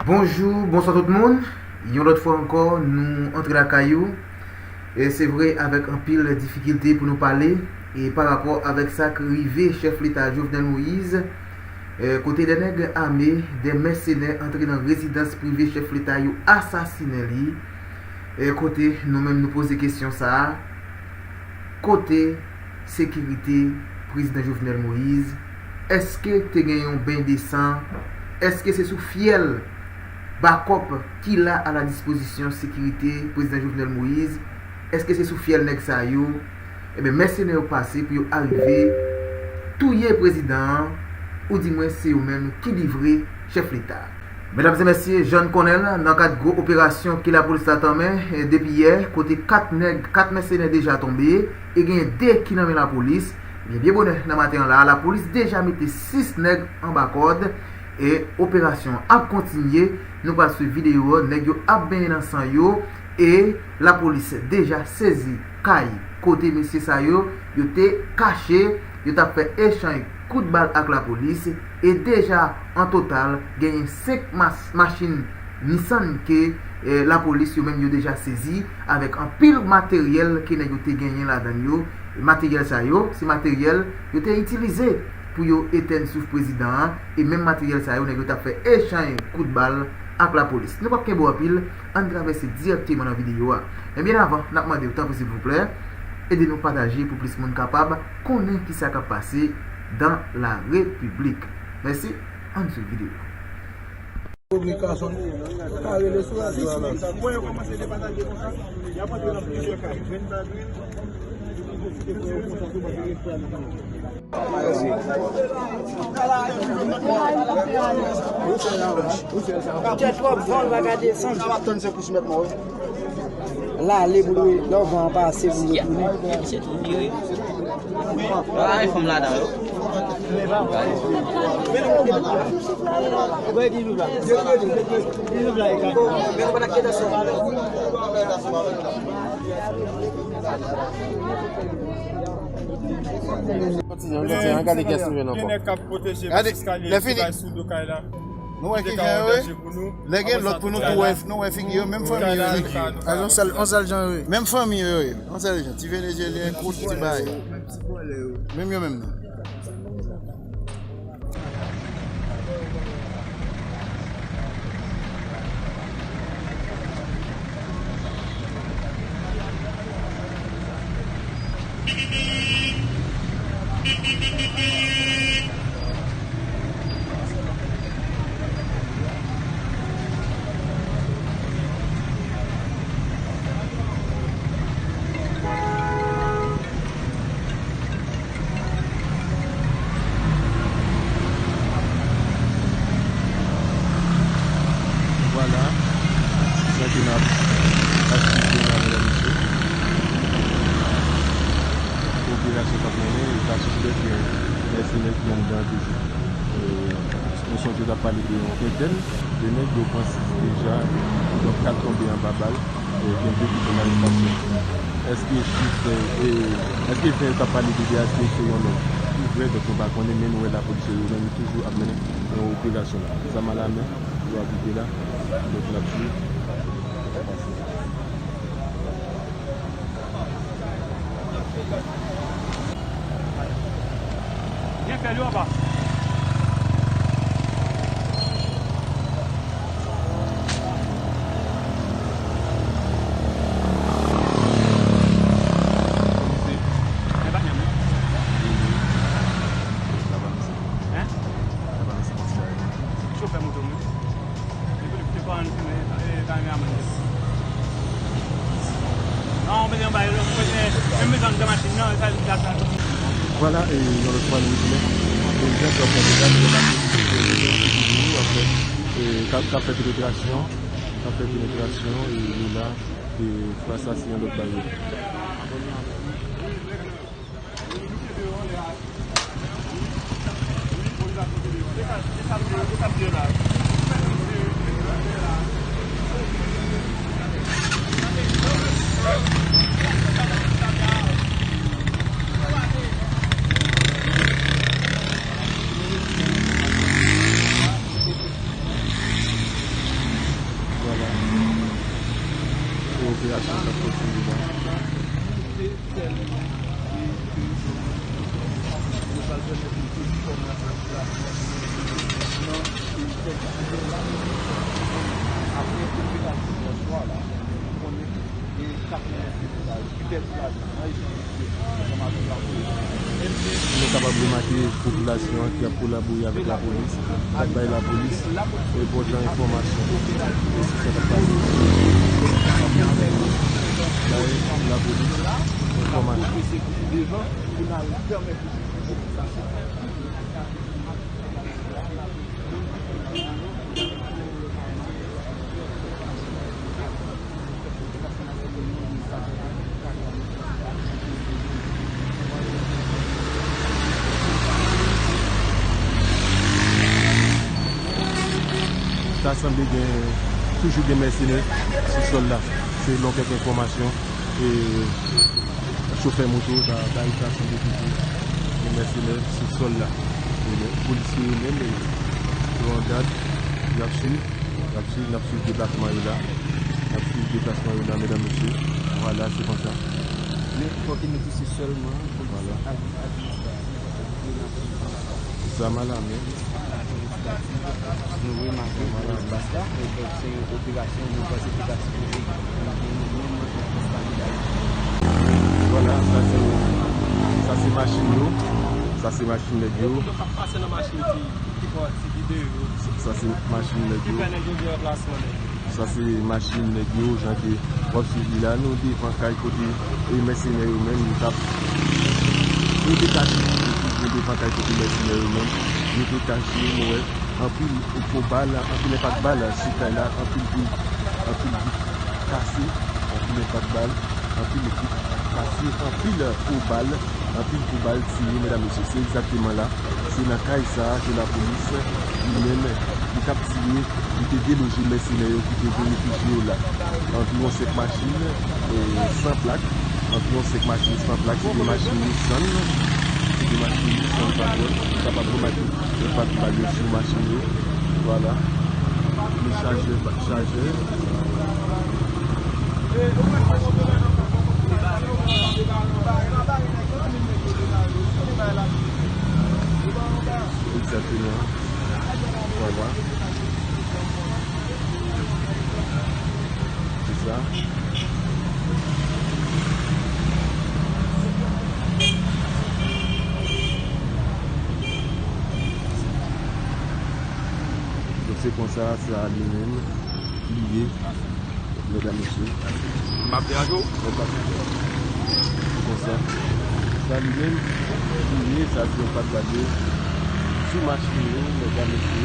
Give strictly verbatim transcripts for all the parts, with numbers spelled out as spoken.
Bonjou, bonswa tout moun. Yon lòt fwa ankò, nou antre lakay ou. E se vre, avèk anpil difikilte pou nou pale, e pa rapò avèk sa k rive chèf leta Jovenel Moïse, e kote de nèg ame, de mèsenè antre nan rezidans prive chèf leta yo, asasinen li, e kote nou menm nou poze kesyon sa a, kote sekirite prezidan Jovenel Moïse? Èske te gen yon ben de san? Èske se sou fyèl bakòp ki la a la dispozisyon sekirite prezidan Jovenel Moïse? Èske se sou fyèl nèg sa yo? Ebyen, mèsenè yo pase pou yo arive touye prezidan an, oudimwen se yo menm ki livre chèf leta. Medam e mesye, jan n konnen l, nan kad gwo operasyon ke lapolis la tanmen, eh, depi yè, kote kat nèg, kat mèsenè deja tonbe, e genyen de ki nan men lapolis, ebyen, byen bonè nan maten an la, lapolis deja mete sis nèg anba kòd, e operasyon an ap kontinye. Nou pral swiv videyo a, nèg yo ap benyen nan san yo, e lapolis deja sezi kay kote mesye sa yo, yo te kache, yo t ap fè echanj kout bal ak lapolis, e deja, an total, genyen senk mas-, machin Nissan ke, eh, lapolis yo menm yo deja sezi, avèk anpil materyèl ke nèg yo te genyen ladan yo. Materyèl sa yo, se materyèl yo te itilize pou yo etèn souf prezidan an, e menm materyèl sa yo, nèg yo t ap fè echanj kout bal ak lapolis. Nou p ap kenbe w anpil, ann travèse dirèkteman nan videyo a. Men byen avan, n ap mande w, tanpri silvouplè, ede nou pataje pou plis moun kapab konnen kisa k ap pase dans la République. Mèsi, ann swiv videyo a. Kominikasyon, ka rele sou radyo. Bon, yo kòmanse depataje konsa. Y ap antre nan plizyè kay. Kè twòp van, l pa ka desann. Lale pou l, lè van an pase pou l retounen. Misye tou vire. Ay, fanm ladan yo. Kontinye, kontinye, gade kès nou jwenn ankò. Gade, lè fini. Nou wè ki jan yo ye. Lè gen lòt pou nou tou wè, nou wè figi yo, menm fanmi yo ye. A, yon sèl, yon sèl jan yo ye. Menm fanmi yo ye. Yon sèl jan. Ti venezyelyen, kout, ti bay. Menm yo menm nan. Vwala, sa ke n ap asiste la, medam, mesye. Operasyon k ap mennen, e ta sispèk ke mèsenè ki anndan toujou. E, nou sonje w t ap pale de yon ventèn de nèg, yo pran sis deja, donk kat tonbe anba bal, e, gen de ki pran arestasyon. Èske chif, e, èske ven yo t ap pale de deja se yon nèg ki vrè, donk nou pa konnen, men nou wè lapolis yo menm toujou ap mennen yon operasyon la. Zam alamen, yo ap rive la, donk n ap swiv. Byen fè l yo anba. Chofè moto m wi. Vwala, e, yon lòt fwa nou retounen. Prezidan Trump nan deja, nou ap fè, e, k ap, k ap fè penetrasyon, k ap fè penetrasyon, e, yo la, e, fas a yon lòt baryè. Operasyon k ap kontinye la. Nou kapab remake popilasyon an ki ap kolabore avèk lapolis, k ap bay lapolis enpòtan enfòmasyon sou sa k ap pase. Bay lapolis enfòmasyon. Ta sanble gen, toujou gen mèsenè sou sòl la, selon kèk enfòmasyon. E chofè moto ta bay sa sanble toujou gen mèsenè sou sòl la. E polisye yo menm, e, yo an gad, y ap swiv, y ap swiv, n ap swiv deplasman yo la. N ap swiv deplasman yo la, medam, mesye. Vwala, se konsa. Men fòk nou di se sèlman polisye administratif ki nan prizon la. Zam alame. Nou remake nan espas la, e donk se yon operasyon nou panse ki ta sipoze gen menm nan espas la. Vwala, sa se, sa se machin yo. Sa se machin nèg yo. Yo k ap pase nan machin ki, ki pran ti videyo. Sa se machin nèg yo. Ki fè nèg yo gen ranplasman nèg yo. Sa se machin nèg yo, jan ke w ap swiv li la. Nou devan kay kote, e, mèsenè yo menm, yo t ap, yo te kache. Nou devan kay kote mèsenè yo menm, yo te kache, nou wè anpil gwo bal, anpil enpak bal sou kay la, anpil vit, anpil vit kase, anpil enpak bal, anpil vit kase, anpil gwo bal. Anpil gwo bal tire, medam, mesye, se egzakteman la. Se nan kay sa a ke lapolis li menm li t ap tire, li te deloje mèsenè yo ki te vin refijye yo la. Anviwon senk machin, e, san plak, anviwon senk machin san plak, se de machin Nissan, se de machin Nissan, pa kwè, ou kapab remake enpak bal yo sou machin yo. Vwala. Men chajè, pa chajè. Egzakteman. Vwala. Se sa. Donk, se konsa sa li menm li ye, medam, mesye. M ap degaje w. Mwen pa konsa. Sa li menm li ye, sa se yon pat bal sou machin yo, medam, mesye.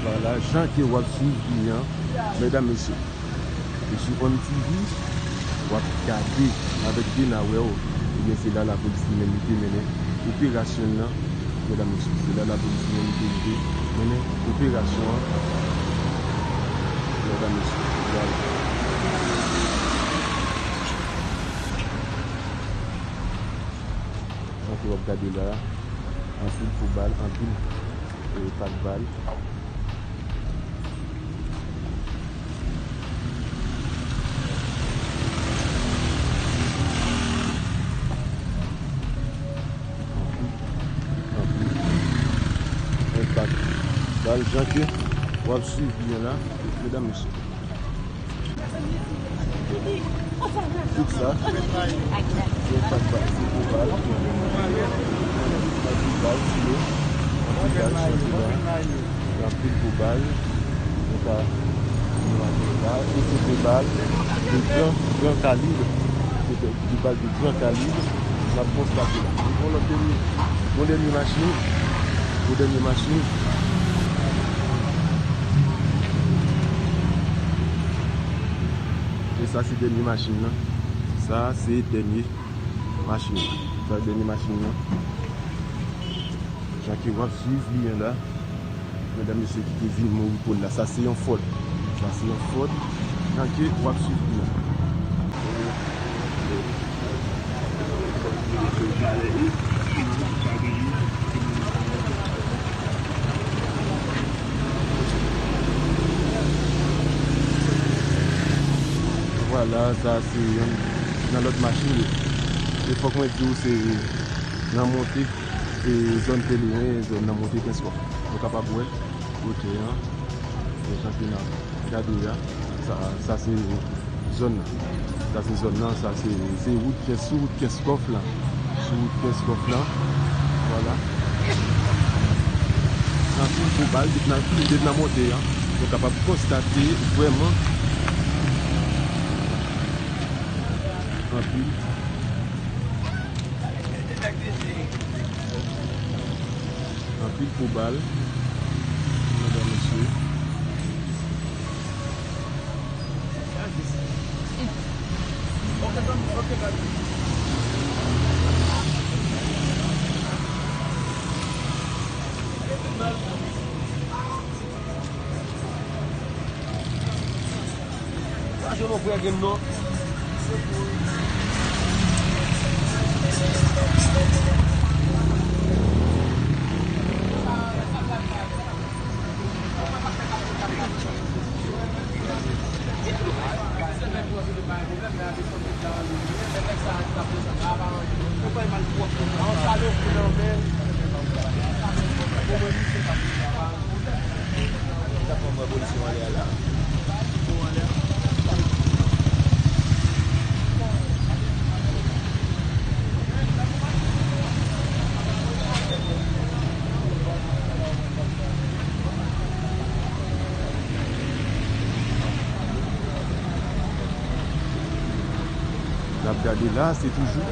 Vwala, jan ke w ap swiv li an, medam, mesye. E sou One T V, w ap gade avèk de n a wè w, ebyen, se la lapolis li menm li te mennen operasyon l lan, medam, mesye. Se la lapolis li menm li te rive mennen operasyon an, medam, mesye. Vwala. Jan ke w ap gade la, anpil gwo bal, anpil, e, pak bal. Anpil, anpil enpak bal, jan ke w ap swiv li an la, medam, mesye. Tout sa, se enpak bal, se gwo bal, anpil bal tire, anpil bal chante la, anpil gwo bal, nou ka remake la, e se de bal de gran, gran kalib, se de, de bal de gran kalib, n ap konstate la. Yon lòt dènye, yon dènye machin, yon dènye machin. E sa se dènye machin nan. Sa se dènye machin nan. Sa dènye machin nan. Jan ke w ap swiv li an la. Medam, mesye, ki te vin mouri pòl la. Sa se yon Ford. Sa se yon Ford. Jan ke w ap swiv li an. Vwala, sa se yonn nan lòt machin yo. E fòk mwen di w se nan monte, e zòn Pelerin, zòn nan monte Kenskòf. Nou kapab wè kote an, e jan ke n ap gade a, sa, sa se zòn nan. Sa se zòn nan, sa se, se wout Kens, sou wout Kenskòf la. Sou wout Kenskòf la. Vwala. Anpil gwo bal, depi nan, depi nan monte an. Nou kapab konstate vrèman anpil, anpil gwo bal, medam, mesye. Sa jwenn yon frè grenn non. N ap gade la, se toujou.